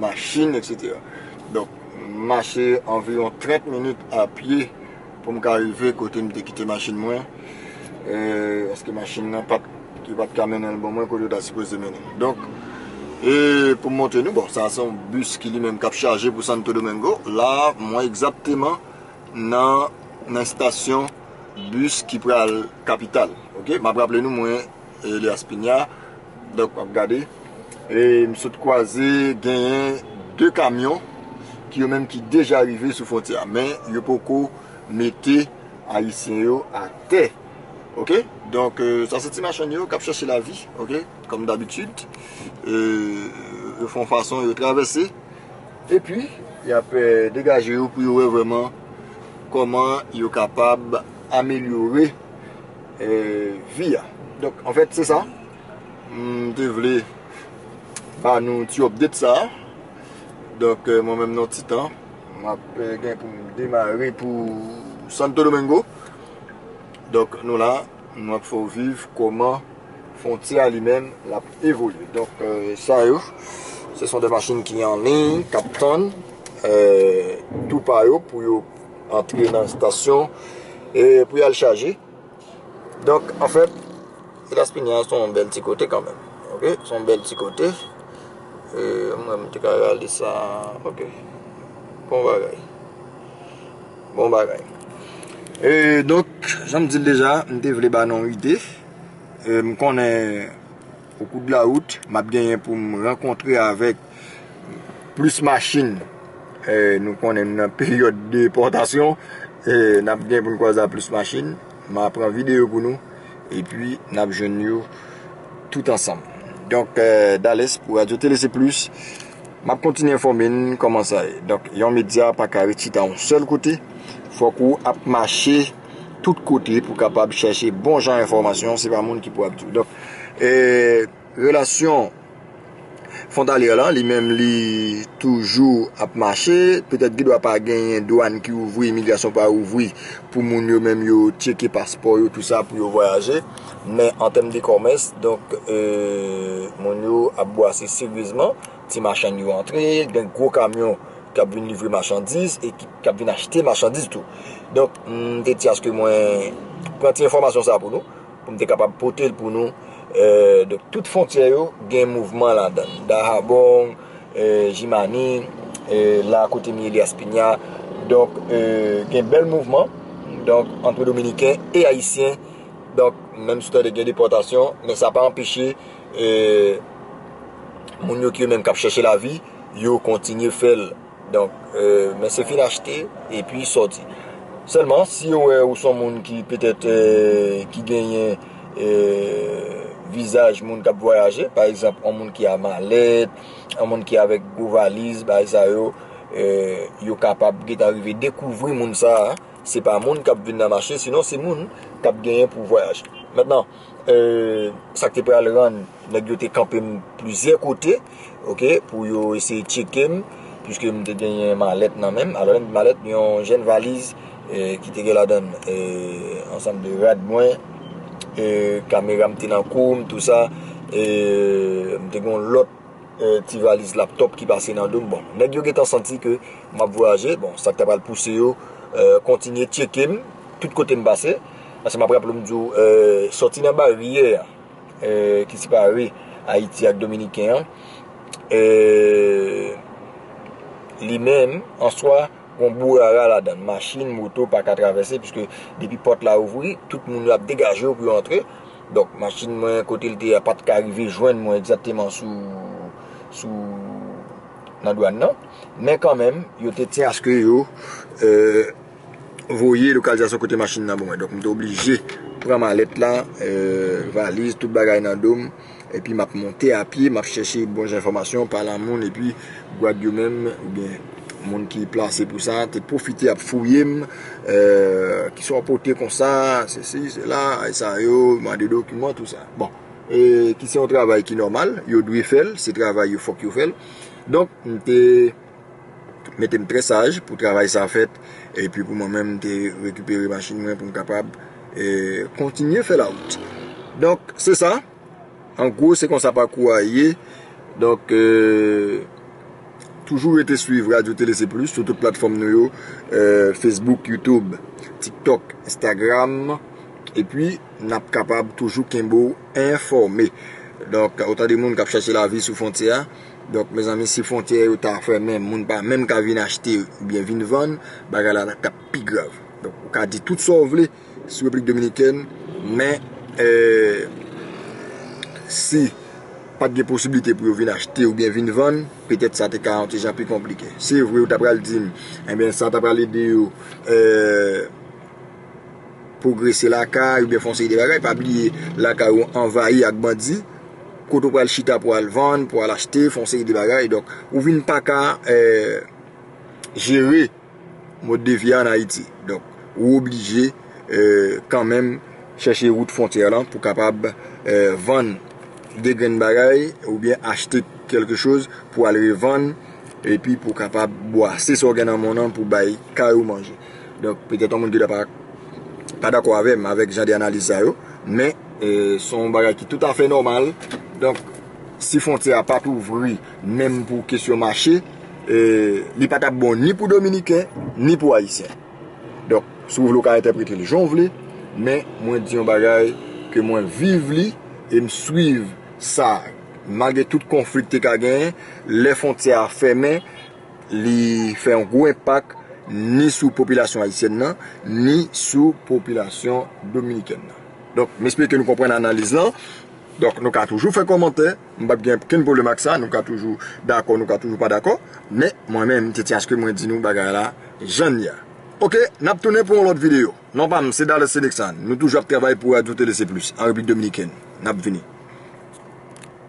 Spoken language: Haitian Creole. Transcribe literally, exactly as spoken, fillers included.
machin, etsetera. Donk, m mache anviwon trant minit a pye pou m ka rive kote m te kite machin mwen. E, paske machin nan pa t, yo pa t ka mennen l ban mwen kote yo ta sipoze mennen l. Donk, e pou m montre nou, bon, sa se yon bis ki li menm k ap chaje pou Santo Domingo. La, mwen egzakteman nan, nan estasyon bis ki pral kapital. Oke, m ap raple nou, mwen, Elias Piña. Donk, w ap gade. E m sot kwaze genyen de kamyon ki yo menm ki deja rive sou fwontyè a. Men yo poko mete Ayisyen yo atè. Oke? Donk, e, sa se ti machann yo k ap chèche lavi, oke? Kòm dabitid. E, yo fè yon fason, yo travèse. Epi, y ap, e, degaje yo pou yo wè vrèman kòman yo kapab amelyore, e, vi a. Donk, anfèt, se sa. M te vle ba nou ti update sa a. Donk, e, mwen menm nan ti tan, m ap, e, gen pou m demare pou Santo Domingo. Donk, nou la, nou ap fè w viv kòman fwontyè a li menm l ap evolye. Donk, e, sa yo, se son de machin ki an liy, k ap tann, e, tou pa yo pou yo antre nan estasyon, e, pou y al chaje. Donk, anfèt, Elias Piña se yon bèl ti kote kanmenm. Oke? Se yon bèl ti kote. E, mwen, m te ka rale sa. Oke. Bon bagay. Bon bagay. E, donk, jan m di l deja, m te vle ba nou yon ide. E, m konnen, au cours de la route, m ap genyen pou m rankontre avèk plis machin. E, nou konnen n nan peryòd depòtasyon. E, n ap gen pou n kwaze ak plis machin. M a pran videyo pou nou. Epi, n ap jwenn yo tout ansanm. Donk, e, Dales pou Radio Télé C Plus. M ap kontinye enfòme n kòman sa ye. Donk, yon medya pa ka ret chita yon sèl kote. Fòk ou ap mache tout kote pou kapab chèche bon jan enfòmasyon. Se pa moun ki pou ap di w. Donk, e, relasyon fwontalyè lan, li menm, li toujou ap mache. Petèt, gen dwa pa genyen dwàn ki ouvri, imigrasyon pa ouvri pou moun yo menm yo tcheke paspò yo, tou sa, pou yo vwayaje. Men an tèm de kòmès, donk, e, moun yo ap bwase seryezman. Ti machann yo antre, gen gwo kamyon k ap vin livre machandiz e ki, k ap vin achte machandiz tou. Donk, m te di aske mwen pran ti enfòmasyon sa pou nou, pou m te kapab pote l pou nou. E, donk, tout fwontyè yo gen mouvman ladan l. Dajabón, e, Jimani, e, la kote m ye Elias Piña. Donk, e, gen bèl mouvman. Donk, ant Dominiken e Ayisyen. Donk, menm si w tande gen depòtasyon, men sa pa anpeche, e, moun yo ki yo menm k ap chèche lavi, yo kontinye fè l. Donk, e, men se fin achte epi sòti. Sèlman, si yo wè ou se yon moun ki petèt, e, ki genyen, e, vizaj moun k ap vwayaje, pa egzanp, yon moun ki a malèt, yon moun ki avèk gwo valiz, bagay sa yo, e, yo kapab gentan rive dekouvri moun sa a. Se pa moun k ap vin nan mache, sinon se moun k ap genyen pou vwayaje. Mentnan, e, sa k te pral rann nèg yo te kanpe m plizyè kote, oke, pou yo eseye tcheke m, piske m te genyen malèt nan men m. Alò, lè m di malèt, yon jèn valiz, e, ki te gen ladan l, e, ansanm de rad mwen, e, kamera m te nan kou m, tou sa, e, m te gen yon lòt e, ti valiz laptòp ki pase nan do m. Bon, nèg yo gentan santi ke m ap vwayaje. Bon, sa k ta pral pouse yo, e, kontinye tcheke m tout kote m pase. Paske m ap raple w, m di w, e, sòti nan baryè, e, ki separe Ayiti ak Dominiken an, e, li menm, an swa, gon bourara ladan l. Machin, moto pa ka travèse, piske depi pòt la ouvri, tout moun yo ap degaje yo pou yo antre. Donk, machin mwen, kote l te ye a, pa t ka rive jwenn mwen egzakteman sou, sou, nan dwàn nan. Men kanmenm, yo te tyen aske yo, e, voye lokalizasyon kote machin nan ban mwen. Donk, m te oblije pran malèt la, e, valiz, tout bagay nan do m. Epi m ap monte a pye, m ap chèche bon jan enfòmasyon, pale a moun, epi gad yo menm, oubyen moun ki plase pou sa, te pwofite ap fouye m, e, kisa w pote konsa, sesi, sela, ay sa yo, mande dokiman, tou sa. Bon, e, ki se yon travay ki nòmal, yo dwe fè l, se travay yo, fòk yo fè l. Donk, m te mete m trè saj pou travay sa fèt, epi pou mwen menm, m te rekipere machin mwen pou m kapab, e, kontinye fè lawout. Donk, se sa. An gwo, se konsa pakou a ye. Donk, e, Toujou rete swiv Radyo Tele Se Plis sou tout platfòm nou yo, eh, Facebook, YouTube, TikTok, Instagram. Epi, n ap kapab toujou kenbe w enfòme. Donk, ou tande moun k ap chache lavi sou fwontyè a. Donk, mezanmi, si fwontyè yo ta fèmen, moun pa menm ka vin achte oubyen vin vann, bagay la t ap pi grav. Donk, ou ka di tout sa w vle sou Repiblik Dominikèn, men, eh, si pa t gen posiblite pou yo vin achte oubyen vin vann, petèt sa te ka yon ti jan pi konplike. Se vre, ou ta pral di m, ebyen, sa ta pral ede yo, eh, pwogrese lakay oubyen fè yon seri de bagay. Pa bliye, lakay ou anvayi ak bandi. Kote ou pral chita pou al vann, pou al achte, fè yon seri de bagay. Donk, ou vin pa ka, eh, jere mòd de vi a ann Ayiti. Donk, ou oblije, eh, kanmenm chèche wout fwontyè lan pou kapab, eh, vann de grenn bagay oubyen achte kèlke choz pou al revann epi pou kapab bwase sa w gen nan men w nan pou bay kay ou manje. Donk, petèt yon moun ki ta pa, pa dakò avè m avèk jan de analiz sa yo, men, eh, se yon bagay ki toutafè nòmal. Donk, si fwontyè a pa t ouvri, menm pou kesyon mache, eh, li pa t ap bon ni pou Dominiken, ni pou Ayisyen. Donk, si w vle, w ka entèprete l jan w vle, men mwen di yon bagay ke mwen viv li e m swiv sa. Malgre tout konfli k te ka genyen, lè fwontyè a fèmen, li fè yon gwo enpak ni sou popilasyon ayisyèn nan, ni sou popilasyon dominikèn nan. Donk, m espere ke nou konprann analiz lan. Donk, nou ka toujou fè kòmantè. M p ap gen okenn pwoblèm ak sa. Nou ka toujou dakò, nou ka toujou pa dakò. Men, mwen menm, m te tyen aske mwen di nou bagay la jan l ye a. Oke, n ap tounen pou yon lòt videyo. Non pa m, se Dallas Sénexan. Nou toujou ap travay pou Radyo Tele Se Plis, an Repiblik Dominikèn. N ap vini.